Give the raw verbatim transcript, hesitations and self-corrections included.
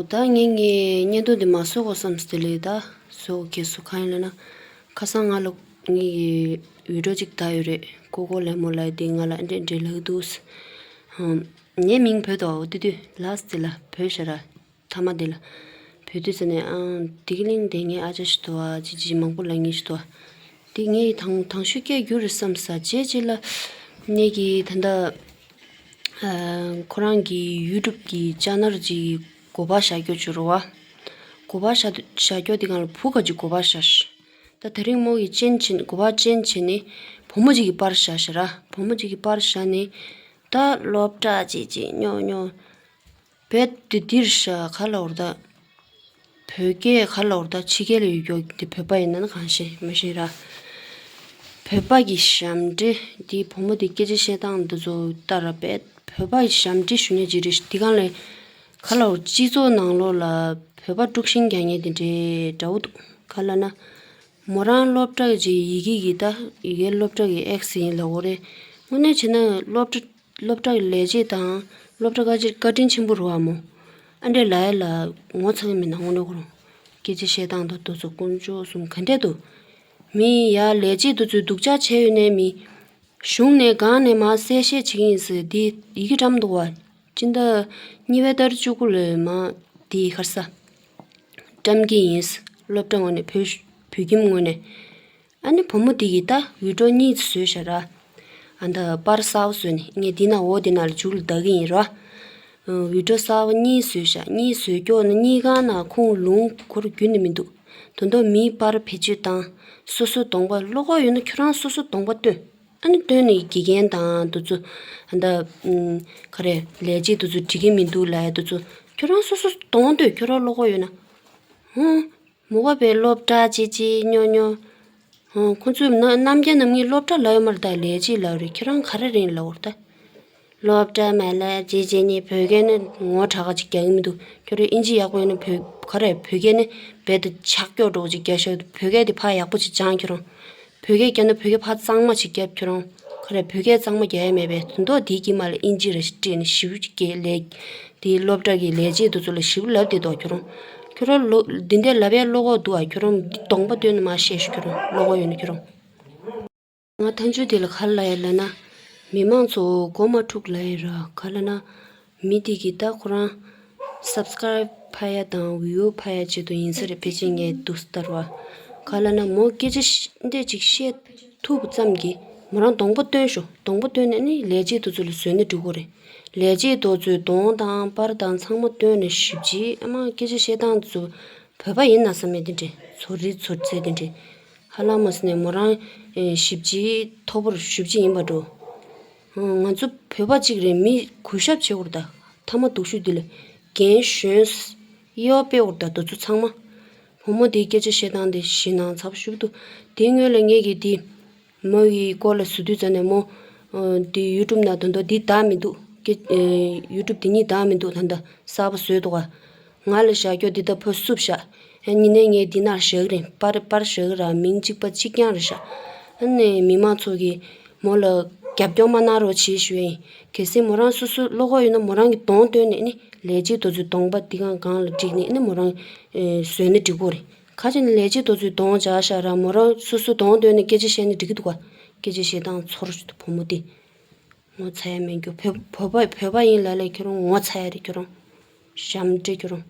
ད་ངས་ངའི་བརྙན་ཐུང་འདི་མ་བཟོ་དགོས་བསམ་སྟེ་ལས་ད་བཟོ་དགོས་སོ། གང་ཡིན་ལབ་ན། ཁ་སང་ང་ལ་ངའི་བི་ཌིའོ་ཅིག་བལྟས་ཡོད་རེད། ཀོ་ཀོ་ལེ་མོ་ལབ་དེ་ང་ལ་འདྲེ་འདྲེ་ལབ་འདུག་ངའི་མིང་བོས་དོ་འོ་དེ་དུས་ལ་སི་ལ་བོས་ཤ་ར། ཐ་མ་དེ་ལ། བོད་དུས་ཚོད་ནས་ཨང་དེ་གི་གླིང་དེ་ངའི་ཨ་ཅག་ཞིག་འདུག་བ། ཅི་ཅི་མང་པོ་ལབ་ངེས་ཞིག་འདུག་བ། དེ་ངས་དང་དང་ཤོས་སྐད་བསྒྱུར་རེད་བསམ་ས་རྗེས་ཅི་ལ། ངས་ཀྱི་ད་ལྟ་ཁོ་རང་གི་ཡུ་ཊུབ་ཀྱི་ཅེ་ནལ་ཅིག་གོ་བ་བཞག་རྒྱུ་བྱུ་རུ་བ། གོ་བ་བཞག་བཞག་རྒྱུ་དེ་གང་ལ་བུ་ག་ཅིག་གོ་བ་བཞག་ཤ། ད་དེ་རིང་མོ་གི་ཅན་ཆེ་གོ་བ་ཅན་ཆེ་ནི་བུ་མོ་ཅིག་གི་པར་བཞག་ཤ་ར། བུ་མོ་ཅིག་གི་པར་བཞག་ནི། ད་སློབ་གྲྭ་ཅིག་ཅིག་ཉོ་ཉོ། བོད་དེ་འདིར་ཤ་ག་ལ་འོར་ད། བོད་སྐད་ག་ལ་འོར་ད་ཕྱི་རྒྱལ་ལ་ཡོད་རྒྱུ་དེ་བོད་པ་ཡིན་ན་ན་གང་ཤེས་མི་ཤེས་ར། བོད་པ་གི་ཞབས་འདྲེན་དེ་བུ་མོ་དེ་སྐད་ཆ་བཤད་སྟངས་འདི་ཚོ་ལྟ་ར་བས་བོད་པ་གི་ཞབས་འདྲེན་ཞུ་ཉེ་ཅི་རེད་དེ་གང་ལས་ག་ལ་འོར་སྤྱི་ཚོགས་ནང་ལོགས་ལ་བོད་པ་དཀྲུག་ཤིང་རྒྱག་ཉེ་དེ་འདྲའི་འདྲ་བོ་འདུག་ག་ལ་ན། མོ་རང་སློབ་གྲྭ་གི་ཡི་གེ་གི་ད་ཡི་གེ་སློབ་གྲྭ་གི་ཨེག་སི་ཡིན་ལ་འོ་རེད། དངོས་གནས་བྱས་ན་སློབ་གྲྭ་སློབ་གྲྭ་གི་ལས་བྱེད་དང་སློབ་གྲྭ་བཀའ་ཅིར་བཀའ་དྲིན་ཆེན་པོ་རུ་བ་མོ། ཨ་འདྲས་ལ་ཡ་ལ་ངོ་ཚ་གི་མེད་ན་དངོས་གནས་ཁོ་རང་། སྐད་ཆ་བཤད་སྟངས་དང་དུ་ཚོ་དཀོན་མཆོག་གསུམ་ག་འདྲས་འདུག་མི་ཡ་ལས་བྱེད་དུ་ཚོས་སྡུག་ཅག་བྱས་ཡོད་ནས་མི། གཞུང་ནས་གང་ནས་མ་གསལ་བཤད་བྱེད་ཀྱི་ཡིན་ཟེར་འདི་ཡི་གེ་བཀྲམ་འདུག་བ། སྤྱི་ཟླ་གཉིས་པའི་ཏ་རིག་བཅུ་དགུ་ལོའི་མ་འདི་ཁར་ས། བཀྲམ་གྱི་ཡིན། སློབ་གྲྭ་ངོས་ནས་བོད་བོད་ཁྱིམ་ངོས་ནས། ཨ་ནི་བུ་མོ་འདི་གིས་ད་བི་ཌིའོ་གཉིས་བཟོས་ཤག་ར། ཨ་ད་པར་གསར་པ་བཟོས་ནས་ངས་འདི་ན་འོ་འདི་ན་ལ་མཇུག་ལ་བདག་གི་ཡིན་ར། བི་ཌིའོ་གསར་པ་གཉིས་བཟོས་ཤག་གཉིས་བཟོས་ཀྱོག་ན་གཉིས་གང་ན་ཁོང་ལུང་ཁོར་རྒྱུན་ནས་མི་འདུག་ད་དུང་མིའི་པར་བེད་སྤྱོད་བཏང་། སོ་སོའི་གདོང་པ་བློ་ཁོག་ཡོད་ན་ཁྱོད་རང་སོ་སོའི་གདོང་པ་སྟོན། ཨ་ནི་སྟོན་ནས་དགེ་རྒན་དང་དུ་ཚོ། ཨ་ད། ཨུམ། ག་རེ་ལས་བྱེད་དུ་ཚོ་འགྲིག་གི་མི་འདུག་ལབ་ཡ་དུ་ཚོ། ཁྱོད་རང་སོ་སོ་གདོང་སྟོན་ཁྱོད་རང་བློ་ཁོག་ཡོད་ན། ཧུང་། མུ་ག་པའི་སློབ་གྲྭ་ཅི་ཅི་ཉོ་ཉོ། ཧུང་། ཁོ་ཚོས་ན་རྣམ་རྒྱལ་རྣམ་ངའི་སློབ་གྲྭ་ལབ་ཡོད་མ་རེད་ད་ལས་བྱེད་ལབ་རེད་ཁྱོད་རང་ག་རེ་རེད་ལབ་འོར་ད། སློབ་གྲྭ་མ་ལ་ཅི་ཅི་ནི་བོད་སྐད་ནི་ངོ་དྲག་ག་ཅིག་རྒྱག་གི་མི་འདུག་ཁྱོད་རང་ཨིན་ཇི་ཡག་པོ་ཡོད་ན་བོད་ག་རེ་བོད་སྐད་ནི་རྦད་དེ་ཆག་སྐྱོ་འགྲོ་ག་ཅིག་རྒྱག་ཤག་བོད་སྐད་དེ་ཕ་ཡག་པོ་ཅིག་སྦྱང་ཁྱོད་རང་། བོད་སྐད་རྒྱབ་ན་བོད་སྐད་ཕར་གཙང་མ་ཞིག་རྒྱབ་ཁྱོད་རང་། ཁ་རས་བོད་སྐད་གཙང་མ་རྒྱག་ཡ་མེད་པས་དོན་དག་དེའི་དཀྱིལ་མ་ལ་ཨིན་ཇི་ར་ཞིག་སྤྲད་ནས་ཞིབ་ཀྱི་ལས། དེའི་སློབ་གྲྭ་གི་ལས་བྱེད་དེ་ཚོ་ལ་ཞིབ་ལབ་བསྡད་འདུག་ཁྱོད་རང་། ཁྱོད་རང་ལོ་འདི་འདྲའི་ལབ་ཡ་བློ་ཁོག་འདུག་ཨ་ཁྱོད་རང་འདི་གདོང་པ་སྟོན་ནས་མ་བཤད་ཤོག་ཁྱོད་རང་བློ་ཁོག་ཡོད་ན་ཁྱོད་རང་། ང་ཐང་ཆུ་དེ་ལ་ག་རེ་ལབ་ཡ་ལབ་ན། མི་མང་ཚོ་མགོ་མ་འཁྲུག་ལབ་ཡ་ར་ག་ལབ་ན། མི་དེ་གིས་ད་ཁོ་རང་སབ་སི་ཀ་རའིབ་ཕ་ཡ་དང་བིའུ་ཕ་ཡ་ཆེད་དུ་ཡིན་ས་རེད་ཕལ་ཆེར་ངས་འདུག་སེ་ལྟར་བ། ག་ལབ་ན་མོ་སྐད་ཆ་ཤ་འདྲ་ཅིག་བཤད་ཐུབ་ཙམ་གྱིས་མོ་རང་གདོང་པ་སྟོན་ཤོག་གདོང་པ་སྟོན་ནས་ནི་ལས་བྱེད་དེ་ཚོ་ལ་བཟོས་ན་འགྲིག་གོ་རེད། ལས་བྱེད་དེ་ཚོའི་གདོང་དང་པར་དང་ཚང་མ་སྟོན་ནས་ཞིབ་ཅིག་ཨ་མ་སྐད་ཆ་བཤད་སྟངས་དེ་ཚོ་བོད་པ་ཡིན་ན་བསམ་ཡས་དེ་འདྲས་ཚོར་རི་ཚོར་ཚད་དེ་འདྲས། ཧ་ལམ་མ་ཟེར་ནས་མོ་རང་ཞིབ་ཅིག་མཐོ་པོར་ཞིབ་ཅིག་ཡིན་པ་འགྲོ། ང་ཚོ་བོད་པ་གཅིག་རེད་མི་གུས་ཞབས་བྱེད་དགོས་རེད་ད། ཐ་མ་སྡུག་ཤོས་འདི་ལ་རྒན་གཞོན་དབྱེ་བ་སྤེལ་དགོས་རེད་ད་དེ་ཚོ་ཚང་མ། བུ་མོ་དེའི་སྐད་ཆ་བཤད་སྟངས་དེ་ཞེད་སྣང་ཚ་པོ་ཞེ་པོ་འདུག་དེའི་སྔོན་ལ་ངས་ཀྱིས་དེ་མོ་ཡི་སྐོར་ལ་ཟེར་དུས་ཙམ་ནས་མོ་དེ་ཡུ་ཊུབ་ནང་དོན་དག་འདི་བདག་མི་འདུག་ཀྱེ་ཡུ་ཊུབ་དེ་གཉིས་བདག་མི་འདུག་ད་ལྟ་གསར་པ་བཟོས་འདུག་ག་ང་ལ་བཞག་རྒྱུ་འདི་ལྟ་བུ་བསུབ་བཞག་ཨ་ནི་ནས་ངས་འདི་ནར་བཞག་གི་རེད། པར་པར་བཞག་གི་ར་མིང་གཅིག་པ་གཅིག་རྐྱང་རེད་བཞག་ཨ་ནི་མི་མང་ཚོ་གིས་མོ་ལ་རྒྱབ་སྐྱོར་མ་གནང་རོགས་བྱེད་ཞུ་ཡ་ཡིན། གལ་སྲིད་མོ་རང་སོ་སོ་བློ་ཁོག་ཡོད་ན་མོ་རང་གི་གདོང་སྟོན་ནས་ནི་ལས་བྱེད་དེ་ཚོའི་གདོང་པ་འདི་གང་གང་ལ་བསྒྲིགས་ནས་ནི་མོ་རང་བཟོས་ན་འགྲིག་གོ་རེད། ཁ་ཅིག་ནི་ལས་བྱེད་དེ་ཚོའི་གདོང་བྱ་བཞག་ར་མོ་རང་སོ་སོ་གདོང་སྟོན་ནས་སྐད་ཆ་བཤད་ན་འགྲིག་གི་འདུག་ག་སྐད་ཆ་བཤད་སྟངས་ཚོར་བུ་མོ་འདི། ངོ་ཚ་ཡ་མེད་རྒྱུ་བོད་བོད་པ་བོད་པ་ཡིན་ལ་ལས་ཁྱོད་རང་ངོ་ཚ་ཡ་རེད་ཁྱོད་རང་། ཞབས་འདྲེན་ཁྱོད་རང་